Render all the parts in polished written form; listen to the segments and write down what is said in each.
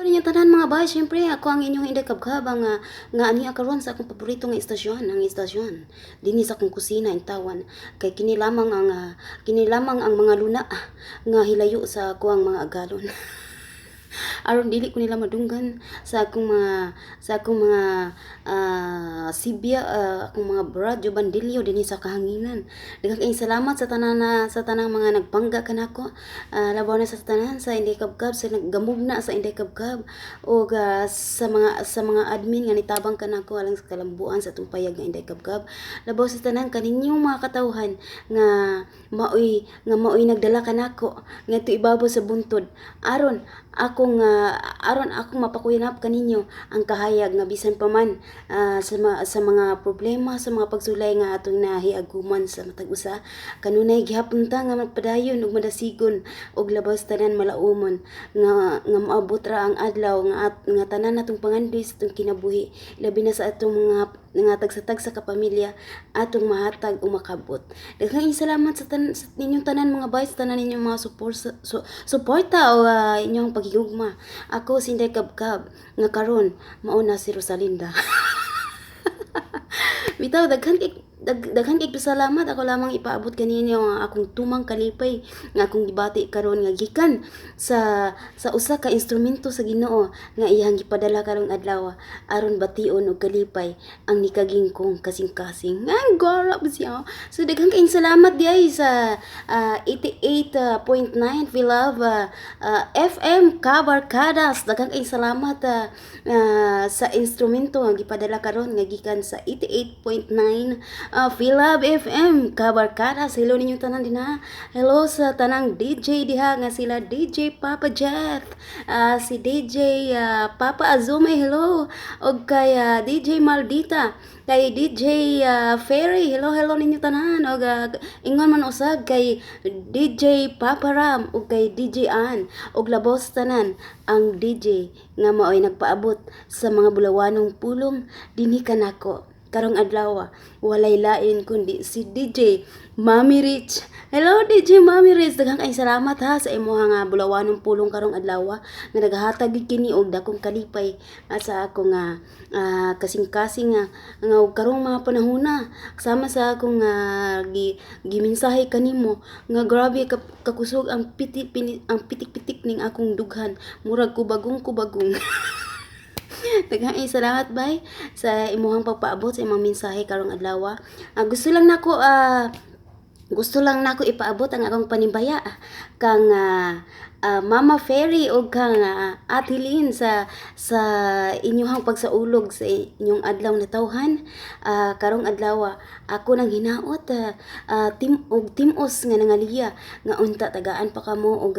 Ninyo tanan, mga bay, syempre ako ang inyong Inday Kabkab ang nga ania karon sa akong paborito nga istasyon, ang istasyon dinhi sa akong kusina intawan, kay kini lamang ang mga luna nga hilayo sa akoang mga agalon aron dili ko nila madunggan sa akong mga sibya, akong mga radyo bandilyo dinhi sa kahanginan. Daghang kayong salamat sa tanan na sa tanang mga nagpangga kanako, labaw na sa tanan sa Inday Kabkab, sa naggamugna sa Inday Kabkab ug sa mga admin nga nitabang kanako alang sa kalambuan sa atong payag nga Inday Kabkab. Labaw sa tanan kaninyong mga katawhan nga maoy nagdala kanako ngadto ibabaw sa buntod aron akong mapakuyanap kaninyo ang kahayag nga bisan pa man sa mga problema, sa mga pagsulay nga atong nahiaguman sa matag usa, kanunay gihapon ta nga magpadayon ug madasigon, ug labaw tanan malaumon nga nga moabot ra ang adlaw nga tanan natong pangandoy sa atong kinabuhi, labi na sa atong mga nga tagsa-tagsa ka pamilya, atong mahatag o makabot. Daghang salamat sa inyong tanan, mga bay, sa tanan ninyong mga suporta o inyong paghigugma. Ako si Inday Kabkab nga karon mao na si Rosalinda. Bitaw, daghan kay pasalamat. Ako lamang ipaabot kaninyo ang akong tumang kalipay nga akong gibati karon nga gikan sa usa ka instrumento sa Ginoo nga iyang gipadala karong adlaw aron bation og kalipay ang nikaging kong kasing-kasing. Ang gorap siya. So daghan kayong salamat diay sa 88.9 We Love FM Kabarkadas. Daghan kayong salamat sa instrumento nga gipadala karon nga gikan sa 88.9 Philab FM Kabarkadas. Hello ninyo tanan dinha. Hello sa tanang DJ diha nga sila DJ Papa Jeff, si DJ Papa Azume, hello. Og kay DJ Maldita, kay DJ Ferry, hello, hello ninyo tanan. Og ingon man usab kay DJ Papa Ram ug kay DJ Ann, ug labos tanan ang DJ nga maoy nagpaabot sa mga bulawanong pulong dinhi kanako karong adlaw. Walay lain kundi si DJ Mami Rich. Hello, DJ Mami Rich, daghang kay salamat ha sa imuha nga bulawanong pulong karong adlaw nga naghatag gyud kini og dakong kalipay at sa akong kasing-kasing nga nga og karong mga panahona, sama sa akong gimensahe kanimo nga grabe ka, kakusog ang piti, pini, ang pitik-pitik ning akong dughan, murag kubagong kubagong. Daghang salamat bay sa imuhang pagpaabot sa imong mensahe karong adlaw. Gusto lang nako ipaabot ang akong panimbaya kang Mama Ferry ug kang Ate Lynn sa inyuhang pagsaulog sa inyong adlaw na tawhan karong adlaw. Ako nang hinaot tim og tim-os nga nangaliya nga unta tagaan pa kamo og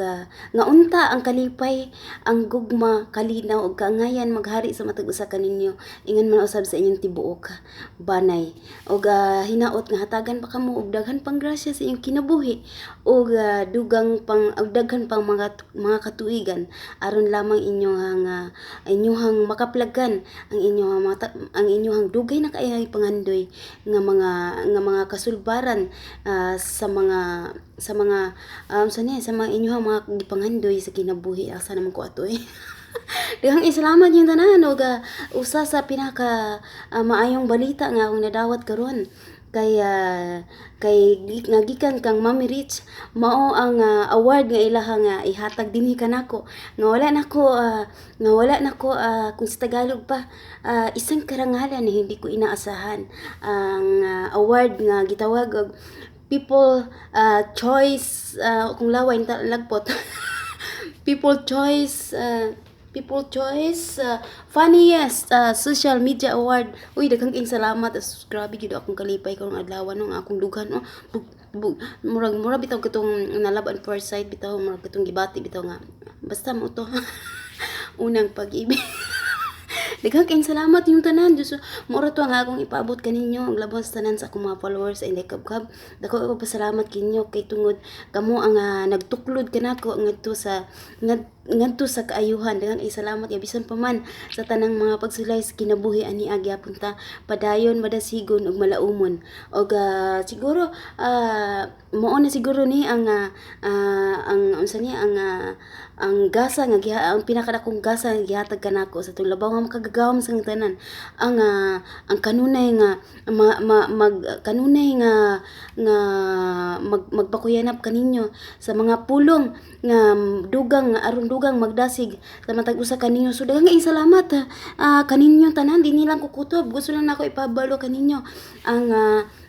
nga unta ang kalipay, ang gugma, kalinaw ug kaangayan maghari sa matag usa kaninyo, ingon man usab sa inyong tibuok banay, ug hinaot nga hatagan pa kamo og daghan pang grasya sa inyong kinabuhi ug dugang pang og daghan pang mga katuigan aron lamang inyong makaplagan ang inyong dugay na kaayo pangandoy nga mga kasulbaran sa mga sa mga inyong mga gipangandoy sa kinabuhi. Asa naman ko ato eh. Daghang salamat yung tanan ug usa sa pinaka maayong balita nga akong nadawat karon kay nga gikan kang Mami Rich mao ang award nga ilaha nga ihatag dinhi kanako nga wala nako, kung sa Tagalog pa, isang karangalan na hindi ko inaasahan, ang award nga gitawag og People Choice, kung laway ta lagpot, People Choice Funniest Social Media Award. Uy, daghang kayong salamat. As, grabe gyud akong kalipay karong adlaw no, ang akong dughan oh. Bug, bug, murag murag bitaw katong na love at first sight bitaw, murag katong gibati bitaw nga basta mo to unang pag-ibig. Daghang kayong salamat yung tanan. Diyos, mura to ang akong ipaabot kaninyo ang labas tanan sa akong mga followers ay kabkab. Dako ko pasalamat kinyo kay tungod kamo ang nagtuklod kanako ngadto sa kaayuhan. Daghang kay salamat ya bisan pa man sa tanang mga pagsulay sa kinabuhi ani gyapon ta padayon, madasigon ug malaumon. Og siguro mao na siguro ni ang unsa ni ang gasa nga giha, ang pinakadakong gasa nga gihatag kanako sa atong labaw nga makagagahom sa tanan, ang kanunay nga ma, ma, mag kanunay nga nga magpakuyanap kaninyo sa mga pulong nga dugang nga aron dugang magdasig sa matag usa kaninyo. So daghang kayong salamat kaninyo tanan. Di nilang kukutob, gusto lang nako ipabalo kaninyo ang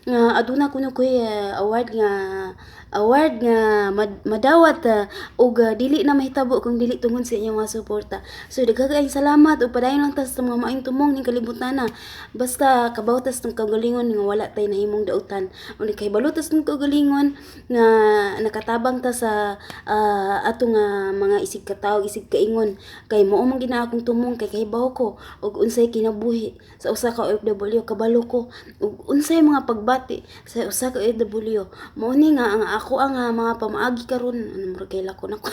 nga aduna kuno koy award nga madawat ug dili na mahitabo kung dili tungod sa inyong mga suporta. So daghang kayong salamat ug padayon lang ta sa mga maayong tumong ning kalibutana, basta kabaw ta sa atong kaugalingon nga wala tay nahimong dautan ug kahibalo ta sa atong kaugalingon nga nakatabang ta sa atong mga isig katawo, isig kaingon, kay mao man gina akong tumong, kay kahibaw ko og unsay kinabuhi sa usa ka OFW, kabalo ko ug unsay mga pagbati sa usa ka OFW. Mao ni nga ang ako ang mga pamaagi karon, ano, murag kay lako nako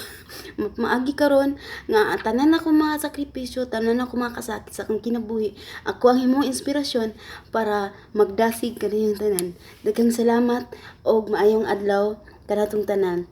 maagi karon nga tanan ako mga sakripisyo, tanan ako mga kasakit sa akong kinabuhi, ako ang himong inspirasyon para magdasig kaninyong tanan. Daghang salamat og maayong adlaw kanatong tanan.